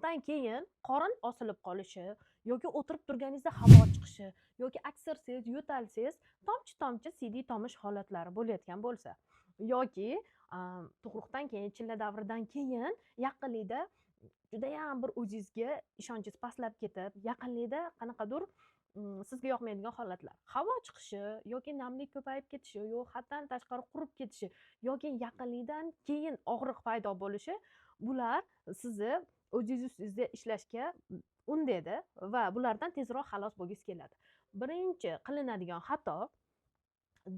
Tug'ruqdan keyin qorin osilib qolishi yoki o'tirib turganingizda havo chiqishi yoki aksirsangiz, yo'talsangiz tomchi tomchi siydik tomish holatlari bo'layotgan bo'lsa yoki tug'ruqdan keyin, chilla davridan keyin yaqinlikda judayam bir o'zingizga ishonchingiz pastlab ketib, yaqinlikda qanaqadir sizga yoqmaydigan holatlar, havo chiqishi yoki namlik ko'payib ketishi, yo'q haddan tashqari qurib ketishi yoki yaqinlikdan keyin og'riq paydo bo'lishi, bular sizni o'zingiz ustingizda ishlashga undaydi va bulardan tezroq xalos bo'lgingiz keladi. Birinchi qilinadigan xato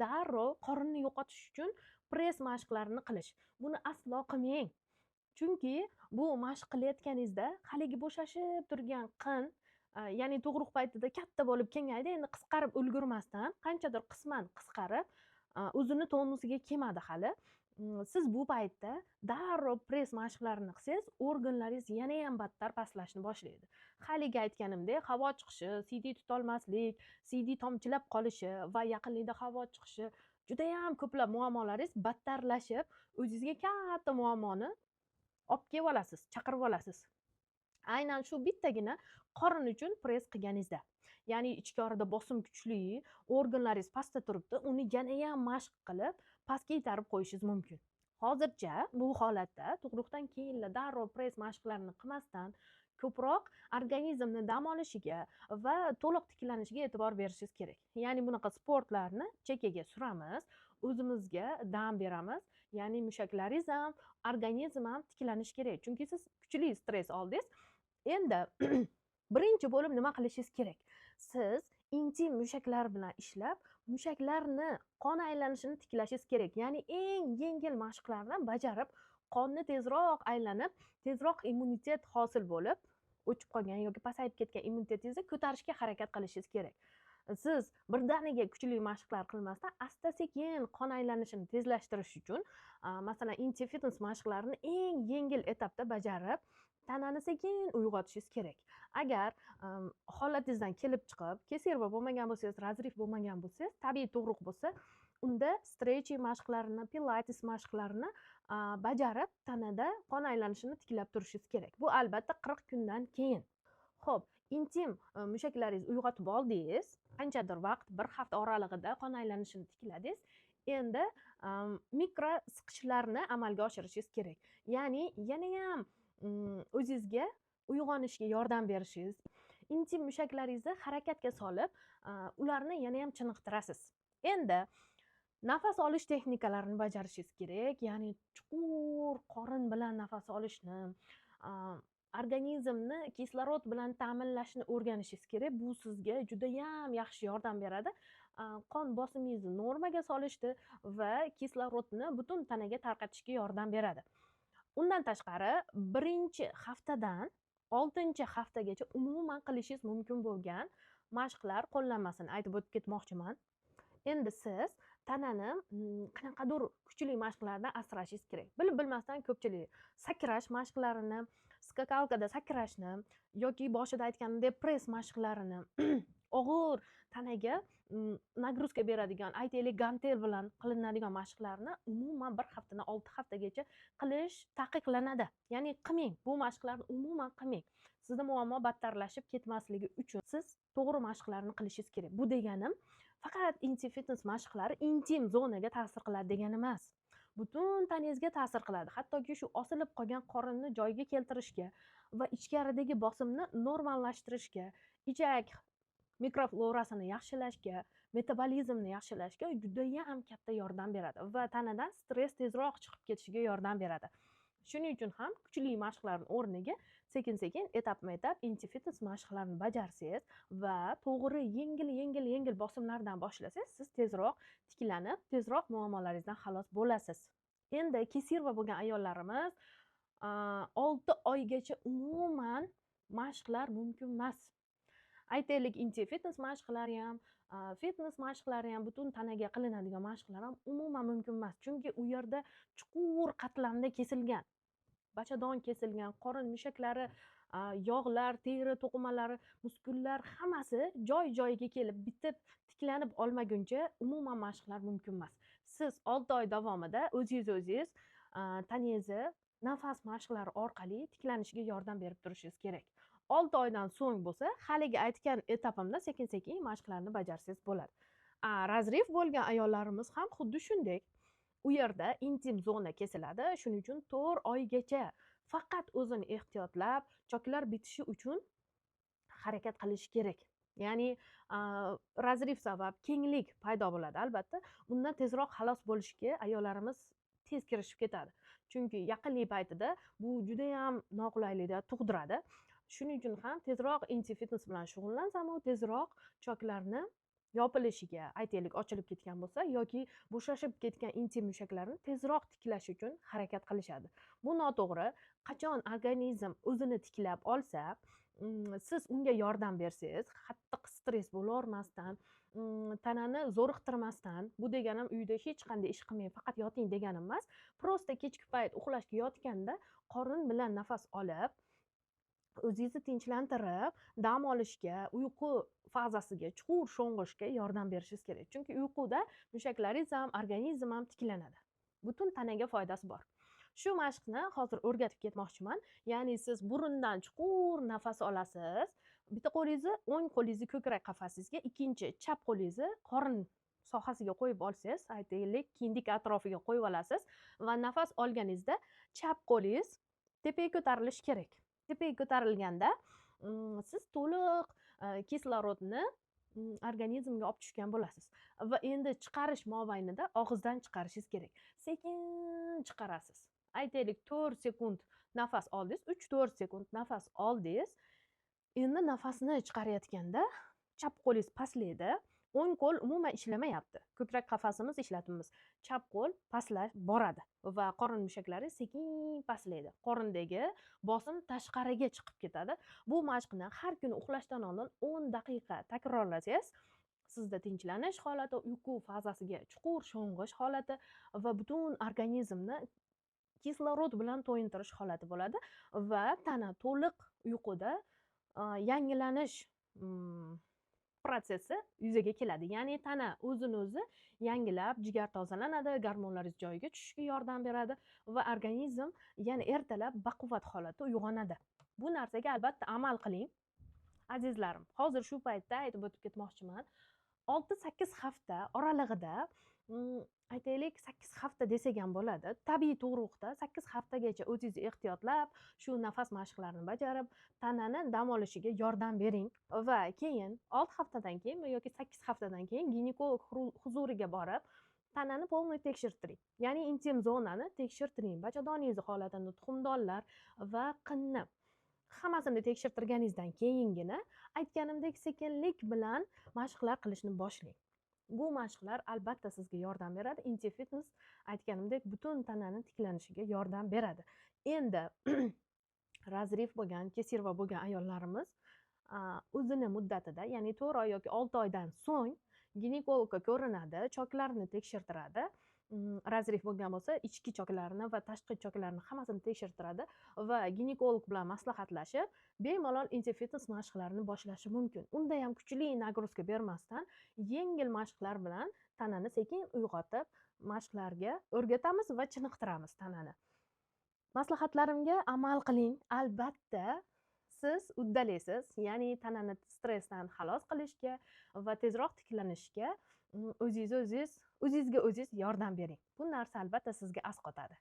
darrov qorinni yo'qotish uchun press mashqlarini qilish. Buni aslo qilmang. Chunki bu mashq qilayotganingizda haligi bo'shashib turgan qin, ya'ni tug'ruq paytida katta bo'lib kengaydi, endi qisqarib ulgurmasdan qanchadir qisman qisqarib, o'zini tonusiga kelmadi hali. Siz bu paytda darrov press mashqlarini qilsangiz, organlaringiz yanayam battar pastlashni boshlaydi. Haligi aytganimdek, havo chiqishi, siydik tutolmaslik, siydik tomchilab qolishi va yaqinlikda havo chiqishi, judayam ko'plab muammolaringiz battarlashib, o'zingizga katta muammoni olib kelib olasiz, chaqirib olasiz. Aynan shu bittagina qorin uchun press qilganingizda, ya'ni ichkarida bosim kuchli, organlaringiz pastda turibdi, uni yanayam mashq qilib pastga itarib qo'yishingiz mumkin. Hozircha bu holatda tug'ruqdan keyinla darrov press mashqlarini qilmasdan ko'proq organizmni dam olishiga va to'liq tiklanishiga e'tibor berishingiz kerak. Ya'ni bunaqa sportlarni chekkaga suramiz, o'zimizga dam beramiz, ya'ni mushaklaringiz ham, organizm ham tiklanishi kerak. Chunki siz kuchli stress oldingiz. Endi birinchi bo'lib nima qilishingiz kerak? Siz intim mushaklar bilan ishlab, mushaklarni qon aylanishini tiklashingiz kerak. Ya'ni eng yengil mashqlarni bajarib, qonni tezroq aylanib, tezroq immunitet hosil bo'lib, o'chib qolgan yoki pasayib ketgan immunitetingizni ko'tarishga harakat qilishingiz kerak. Siz birdaniga kuchli mashqlar qilmasdan, asta-sekin qon aylanishini tezlashtirish uchun, masalan, intim fitness mashqlarini eng yengil etapda bajarib, tanani sekin uyg'otishingiz kerak. Agar holatingizdan kelib chiqib, кесарево bo'lmagan bo'lsangiz, разрыв bo'lmagan bo'lsangiz, tabiiy tug'ruq bo'lsa, unda stretching mashqlarini, pilates mashqlarini bajarib, tanada qon aylanishini tiklab turishingiz kerak. Bu albatta 40 kundan keyin. Xo'p, intim mushaklaringizni uyg'otib oldingiz, qanchadir vaqt, bir hafta oralig'ida qon aylanishini tikladingiz. Endi mikro siqishlarni amalga oshirishingiz kerak. Ya'ni yanayam o'zingizga uyg'onishga yordam berishingiz, intim mushaklaringizni harakatga solib, ularni yanayam chiniqtirasiz. Endi nafas olish texnikalarini bajarishingiz kerak, ya'ni chuqur qorin bilan nafas olishni, organizmni kislorod bilan ta'minlashni o'rganishingiz kerak. Bu sizga judayam yaxshi yordam beradi. Qon bosimingizni normaga solishdi va kislorodni butun tanaga tarqatishga yordam beradi. Undan tashqari, birinchi haftadan 6-haftagacha umuman qilishingiz mumkin bo'lgan mashqlar qo'llanmasini aytib o'tib ketmoqchiman. Endi siz tanani qanaqadir kuchli mashqlardan asrashingiz kerak. Bilib bilmasdan ko'pchilik sakrash mashqlarini, skakalkada sakrashni yoki boshida aytganimdek press mashqlarini og'ir tanaga нагрузка beradigan, aytaylik, gantel bilan qilinadigan mashqlarni umuman bir haftadan 6 haftagacha qilish taqiqlanadi. Ya'ni qilmang, bu mashqlarni umuman qilmang. Sizda muammo battarlashib ketmasligi uchun siz to'g'ri mashqlarni qilishingiz kerak. Bu deganim faqat intim fitness mashqlari intim zonaga ta'sir qiladi degani emas. Butun tanangizga ta'sir qiladi. Hattoki shu osilib qolgan qorinni joyiga keltirishga va ichkaridagi bosimni normallashtirishga, ichak mikroflorasini yaxshilashga, metabolizmni yaxshilashga judayam katta yordam beradi va tanadan stress tezroq chiqib ketishiga yordam beradi. Shuning uchun ham kuchli mashqlarning o'rniga sekin-sekin etapma-etap intim fitness mashqlarini bajarsangiz va to'g'ri yengil-yengil yengil bosimlardan boshlasangiz, siz tezroq tiklanib, tezroq muammolaringizdan xalos bo'lasiz. Endi кесарево bo'lgan ayollarimiz 6 oygacha umuman mashqlar mumkin emas. Aytaylik, intim fitness mashqlari ham, fitness mashqlari ham, butun tanaga qilinadigan mashqlar ham umuman mumkin emas. Chunki u yerda chuqur qatlamda kesilgan, bachadon kesilgan, qorin mushaklari, yog'lar, teri to'qimalari, muskullar hammasi joy-joyiga kelib bitib, tiklanib olmaguncha umuman mashqlar mumkin emas. Siz 6 oy davomida o'zingiz o'zingiz tanangizni Nafas mashqlari orqali tiklanishiga yordam berib turishingiz kerak. 6 oydan so'ng bo'lsa, haligi aytgan etapimda sekin-sekin mashqlarni bajarsangiz bo'ladi. Разрыв bo'lgan ayollarimiz ham xuddi shunday. U yerda intim zona kesiladi. Shuning uchun 4 oygacha faqat o'zini ehtiyotlab, choklar bitishi uchun harakat qilish kerak. Ya'ni разрыв sabab kenglik paydo bo'ladi albatta. Undan tezroq xalos bo'lishga ayollarimiz tez kirishib ketadi. Chunki yaqinlik paytida bu juda ham noqulayliklar tug'diradi. Shuning uchun ham tezroq intim fitness bilan shug'ullansam, u tezroq choklarni yopilishiga, aytaylik, ochilib ketgan bo'lsa yoki bo'shashib ketgan intim mushaklarni tezroq tiklash uchun harakat qilishadi. Bu noto'g'ri. Qachon organizm o'zini tiklab olsa, siz unga yordam bersangiz, qattiq stress bo'lavermasdan, tanani zo'riqtirmasdan, bu deganim uyda hech qanday ish qilmang, faqat yoting deganim emas. Просто kechki payt uxlashga yotganda qorin bilan nafas olib, o'zingizni tinchlantirib, dam olishga, uyqu fazasiga chuqur sho'ng'ishga yordam berishingiz kerak. Chunki uyquda mushaklaringiz ham, organizm ham tiklanadi. Butun tanaga foydasi bor. Shu mashqni hozir o'rgatib ketmoqchiman. Ya'ni siz burundan chuqur nafas olasiz. Bitta qo'lingizni, o'ng qo'lingizni ko'krak qafasingizga, ikkinchi chap qo'lingizni qorin sohasiga qo'yib olsangiz, aytaylik, kindik atrofiga qo'yib olasiz va nafas olganingizda chap qo'lingiz tepaga ko'tarilishi kerak. Tepaga ko'tarilganda siz to'liq kislorodni organizmga olib tushgan bo'lasiz. Va endi chiqarish mobaynida og'izdan chiqarishingiz kerak. Sekin chiqarasiz. Aytaylik, 4 sekund nafas oldingiz, 3-4 sekund nafas oldingiz. Endi nafasni chiqarayotganda chap qo'lingiz pastlaydi, o'ng qo'l umuman ishlamayapti. Ko'krak qafasimiz ishlatamiz. Chap qo'l pastlab boradi va qorin mushaklari sekin pastlaydi. Qorindagi bosim tashqariga chiqib ketadi. Bu mashqni har kuni uxlashdan oldin 10 daqiqa takrorlasangiz, sizda tinchlanish holati, uyqu fazasiga chuqur sho'ng'ish holati va butun organizmni kislorod bilan to'yintirish holati bo'ladi va tana to'liq uyquda yangilanish protsessi yuzaga keladi. Ya'ni tana o'zini o'zi yangilab, jigar tozalanadi, gormonlaringiz joyiga tushishiga yordam beradi va organizm yana ertalab baquvvat holatda uyg'onadi. Bu narsaga albatta amal qiling. Azizlarim, hozir shu paytda aytib o'tib ketmoqchiman. 6-8 hafta oralig'ida, aytaylik, 8 hafta desak ham bo'ladi. Tabiiy tug'ruqda 8 haftagacha o'zingizni ehtiyotlab, shu nafas mashqlarini bajarib, tanani dam olishiga yordam bering va keyin 6 haftadan keyin yoki 8 haftadan keyin ginekolog huzuriga borib, tanani полный tekshirtiring. Ya'ni intim zonani tekshirtiring, bachadoningiz holatini, tuxumdonlar va qinni hammasini tekshirtirganingizdan keyingina aytganimdek sekinlik bilan mashqlar qilishni boshlang. Bu mashqlar albatta sizga yordam beradi. Intim fitness aytganimdek butun tanani tiklanishiga yordam beradi. Endi разрыв bo'lgan, кесарево bo'lgan ayollarimiz o'zini muddatida, ya'ni 4 oy yoki 6 oydan so'ng ginekologga ko'rinadi, choklarni tekshirtiradi. Разрыв bo'lgan bo'lsa, ichki choklarni va tashqi choklarni hammasini tekshirtiradi va ginekolog bilan maslahatlashib, bemalol intim fitness mashqlarini boshlashi mumkin. Unda ham kuchli нагрузка bermasdan, yengil mashqlar bilan tanani sekin uyg'otib, mashqlarga o'rgatamiz va chiniqtiramiz tanani. Maslahatlarimga amal qiling. Albatta siz uddalaysiz, ya'ni tanani stressdan xalos qilishga va tezroq tiklanishga o'zingizga o'zingiz yordam bering. Bu narsa albatta sizga asqotadi.